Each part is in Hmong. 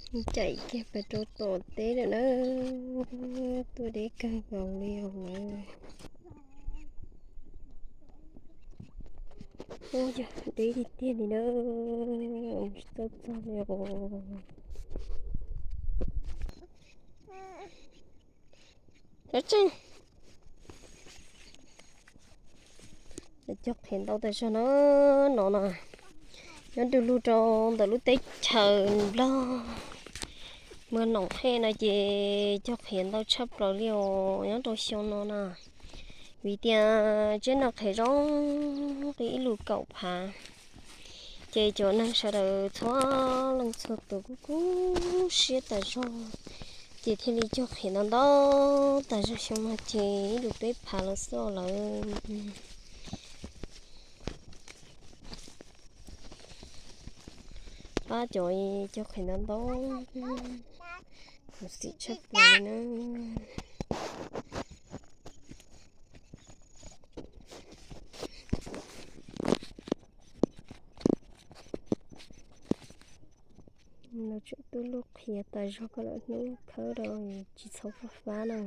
Caim kiag pes rau tom teb lawm na. Tuaj deb kawg nkaus li os lawm. Ub, yog deb tiag tiag li na. Tsis txawj txog li os. Cov tseej, cog qhiav ntau tas zog na. No na, nyob du lug rau ntawm lub teb chaws Nplog Muag Noom Hej no ces cog qhiav ntau tshaj plaws li os nyob rau xyoo no na. Vim tias tsiab no qhiav zoo nqi ib lus kaum phav, ces cov neeg sawv daws txhua leej txhua tus kuj kub siab tas zog, ces thiaj li cog qhiav ntau ntau tas zog. Xyoo no ces ib lus peb phav los xwb lawm. Pab cov cog qhiav ntau ntau, mus xim tshaj plaws li na. Los tseem tuaj luaj qhiav tas zog ko lawm, hnub khawb rau tsis txhob fab fab na.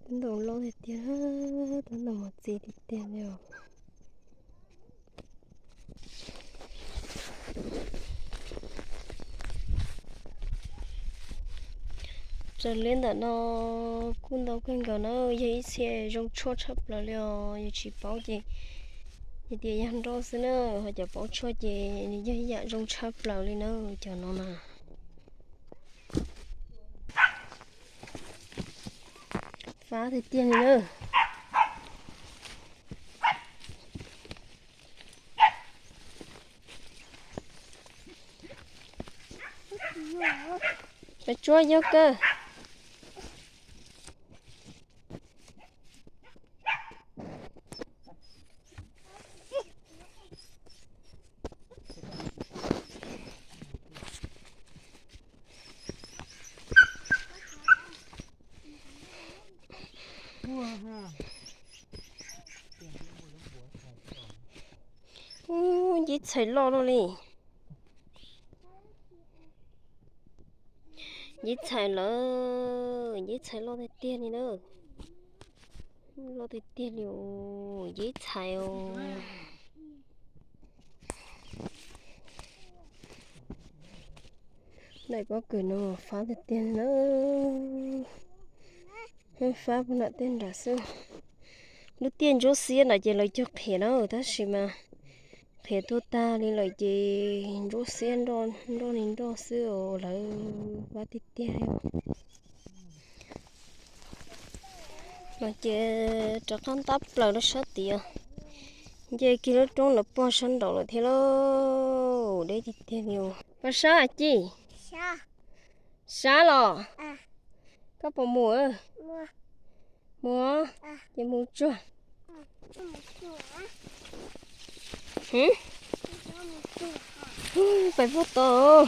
Tab ntoo loj tiag tiag, tab ntoo mos txi tiag tiag li os. Raws li ntawm no kuj ntau kawg nkaus na, yog ib txhia zoo tshuaj tshaj plaws li os. Yog tsis paub ces hais tias yog nroj xwb na, ho cov paub tshuaj ces nws yog ib yam zoo tshaj plaws li na, cov no na. Fab tiag tiag li na. Cov tsuab yob kawg. Ub, nceb txhais loj loj li. Nceb txhais lawm, nceb txhais loj tiag tiag li na. Loj tiag tiag li os, nceb txhais os. Daim pob kws no fab tiag tiag na. Fab puag nram tej nram xwb. Lub tiaj ntsuab xiab nram ces lawv cog qhiav na, tab sis mas qhiav tuag tag li lawm ces ntsuab xiab nroj li nroj xwb os, lawv fab tiag tiag li. No ces rov qab ntab plaws rau sab tid, nce kiag lub roob lawv pog sab nraud lawm thiab lauj. Deb tiag tiag li os. Pog sab ci, sab los? Koj puas mus? Mus, ces mus tsuag. Pais puag tod,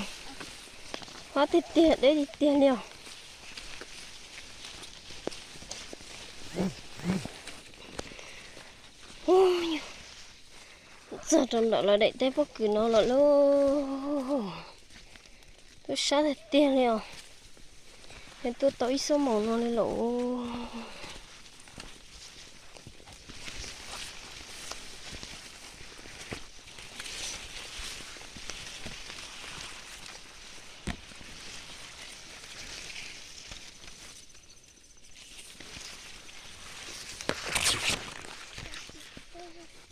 fab tiag tiag, deb tiag tiag li os. Txog rau nram lawv daim teb pob kws no lawm lauj. Tuaj sab tiag tiag li os. Yog tuaj tau ib xuab moos no li lawm.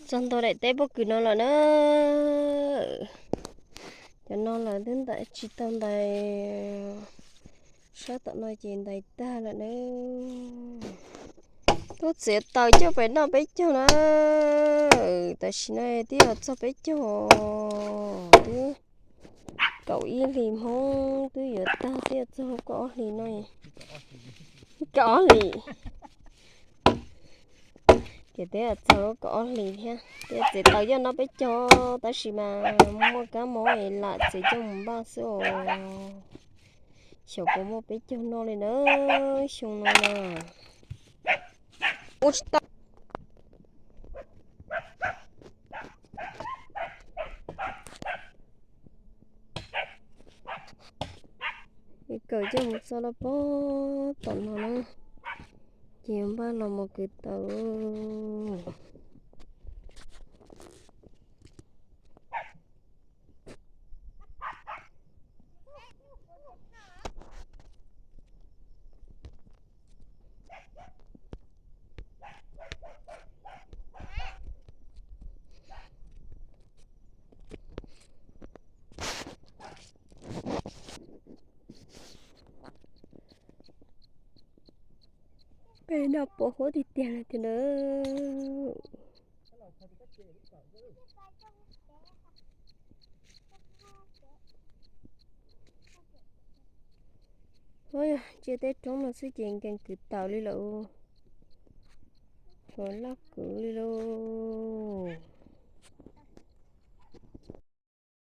Txog ntua daim teb pob kws no lawm na. Cov no lawv twb ntais tsis tau ntais, sab tom no ces ntais tag lawm na. Tuaj txiav taws coj pem noj peb caug na. Tam sim no twb yuav txog peb caug, twb kaum ib hlis Hmoob twb yuav tag, twb yuav txog kaum ob hlis no. Kaum ob hlis. Ces twb txog lub kaum ob hlis thiab, twb txiav tau coj noj peb caug, tab sis mas muaj kab mob es lam txiav coj mus npaj xwb os. Xyov puas muaj peb caug noj li na, xyoo no na. Ua tsis tau. Kawm coj mus txog rau pob tom no na, ces yuav npaj los mus kwv taws. Peb noj pov huab tiag tiag li tiag na. Ntsia tej roob no xwb ces nkees kwv taws li lawm. Tshuav laj kwv li lauj.